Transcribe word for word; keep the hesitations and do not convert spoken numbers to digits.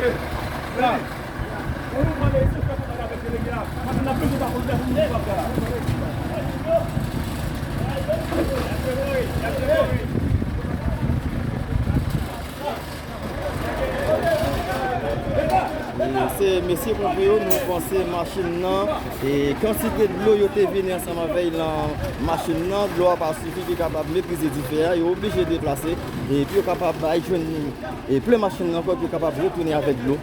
E se mesye ponpye yo, nou panse machin nan, e kantite dlo yo te vini ansanm avè l nan machin nan, dlo a pa sifi pou kapab metrize dife a, yo oblije deplase, e pou yo kapab al jwenn, e plen machin nan ankò, pou yo kapab retounen avèk dlo.